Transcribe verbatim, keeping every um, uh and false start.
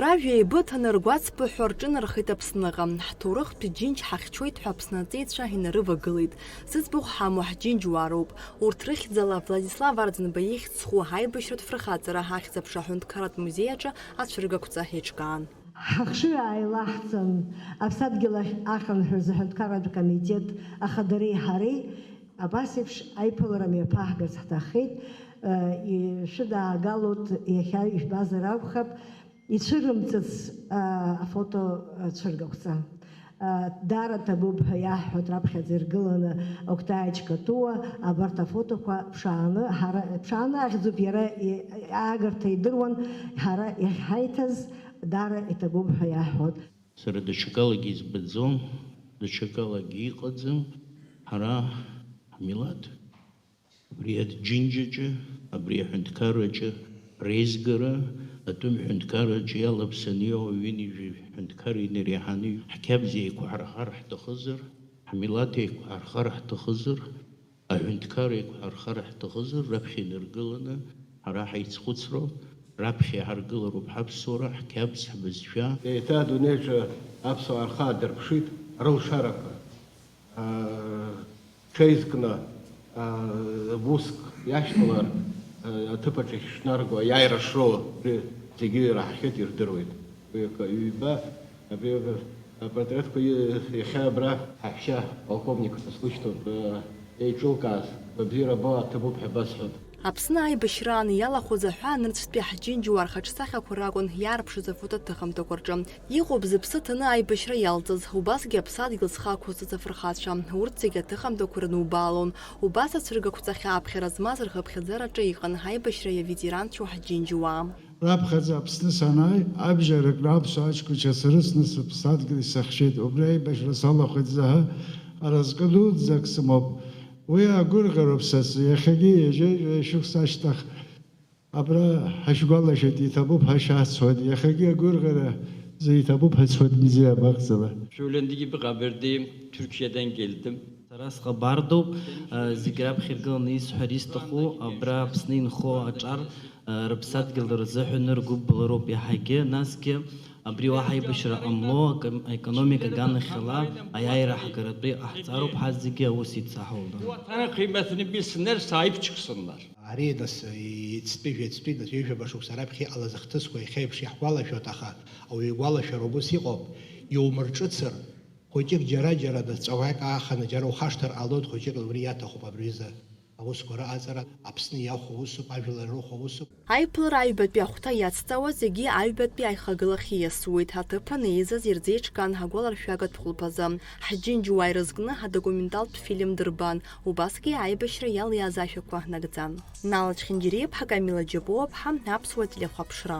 Ражәа еибыҭаны ргәацԥыҳәо рҿынархеит Аԥсныҟа. Ҳҭоурыхтә џьынџь ҳахьчоит ҳәа Аԥсны аҵеицәа инарывагылеит. Зыӡбахә ҳамоу ҳџьынџьуаароуп. Урҭ рыхьӡала Владислав Арӡынба ихьӡ зху аибашьратә фырхаҵара ахьӡ-аԥша аҳәынҭқарратә музеи аҿы ацәыргақәҵа еиҿкаан. Ҳахшыҩ ааилаҳҵан, аԥсадгьыл ахь ахынҳәыз аҳәынҭқарратә комитет ахадареи ҳареи абас еиԥш аиԥылара мҩаԥаҳгарц ҳҭаххеит. Ишәыдаагалоит, иахьа ижәбазар акәхап, ицәырымҵыц, а, афото, а, цәыргақәҵа. А, даара ҭабуп ҳәа иаҳҳәоит раԥхьаӡа иргыланы Октай Чкатуа, абарҭ афотоқәа ԥшааны, ҳара, ԥшааны ахьӡуп иара, и-, аагарҭа идыруан, ҳара иахьҳаиҭаз даара иҭабуп ҳәа иаҳҳәоит. Сара даҽакалагьы избаӡом, даҽакалагьы иҟаӡам, ҳара ҳмилаҭ. Абри аџьынџьаҿы, абри аҳәынҭқарраҿы реизгара, атәым ҳәынҭқарраҿы иалаԥсаны иоуа ҩынҩажәи жәаҩа ҳәынҭқарра инареиҳаны ҳқьабз еиқәҳархар ҳҭахызар, ҳмилаҭ еиқәҳархар ҳҭахызар, аҳәынҭқарра еиқәҳархар ҳҭахызар, раԥхьа инаргыланы ҳара ҳаицхәыцроуп, раԥхьа иҳаргылароуп ҳаԥсуара, ҳқьабз, ҳбызшәа. Еиҭа адунеиаҿы аԥсуаа рхы аадырԥшит рылшарақәа. Ҽеизкны, уск иашьҭалар, аҭыԥаҿ ишнарго, аиааира шроуа, убри зегьы ираҳахьеит, ирдыруеит. Уи акы, ҩба, абри апортретқәа иахьа абра ҳаҳәшьа полковник слышьҭоуп, еиҿылкааз, быбзиара бо, аҭабуп ҳәа басҳәоит. Аԥсны аибашьраан иалахәыз аҳәаа нырцәтәи ҳџьынџьуаа рхаҿсахьақәа ракәын иаарԥшыз афотоҭыхымҭақәа рҿы. Иҟоуп зыԥсы ҭаны аибашьра иалҵыз, убасгьы аԥсадгьыл зхы ақәызҵаз афырхацәа, урҭ зегьы аҭыхымҭақәа ирнубаалон. Убас ацәыргақәҵа хьааԥхьара змаз рхыԥхьаӡараҿы иҟан ҳаибашьра иаветеранцәоу ҳџьынџьуаа. Раԥхьаӡа Аԥсны санааи, абжьарак раԥсуа аҷкәынцәа срыцны сыԥсадгьыл исыхьчеит. Убри аибашьра салахәит заҳа, аразҟы дуӡӡак сымоуп. Уи агәырӷьароуп са сзы, иахьагьы ҩажәеи жәаҩа шықәса ашьҭахь абра ҳашәгәалашәеит, иҭабуп ҳәа шәасҳәоит, иахьагьы агәырӷьара зы иҭабуп ҳәа сҳәоит, бзиа абахьӡала. Шәыҩландагьы быҟабырди, Türkiye'den geldim. Сара схабардоуп, а, зегь раԥхьа иргыланы исҳәар исҭаху, абра Аԥсны инхо аҿар, а, рыԥсадгьыл рзыҳәаны ргәыбылроуп иаҳагьы, насгьы абри уаҳа аибашьра ҟамло, аком-, аекономика аганахьала аиааира ҳгаратәы иҟаҳҵароуп, ҳазегьы аус ицаҳауалда. Bu vatanın kıymetini bilsinler, sahip çıksınlar. Ари нас ицтәи жәа-ицтәи нас ҩажәаба шықәса раԥхьа иҟалаз ахҭысқәа иахьа еиԥш иаҳгәалашәоит, аха ауаҩы игәалашәара убас иҟоуп, иумырҿыцыр, хәыҷык џьара-џьара ҵәаӷәак ааханы џьара ухашҭыр ҟалоит, хәыҷык убри иаҭахуп абри изы. Аусқәа рыҟаҵара Аԥсны иахәо усуп, ажәлар ирыхәо усуп. Аиԥылара аҩбатәи ахәҭа иацҵауа зегьы аҩбатәи аихагылахь ииасуеит, аҭыԥан еизаз ирзеиҿкаан ҳагәаларшәагатә хәылԥазы. Ҳџьынџьуаа ирызкны ҳадокументалтә фильм дырбан, убасгьы аибашьра иалиааз ашәақәа нагӡан. Нала Чхьынџьариаԥҳа, Камила Џьапуаԥҳа, Аԥсуа телехәаԥшра.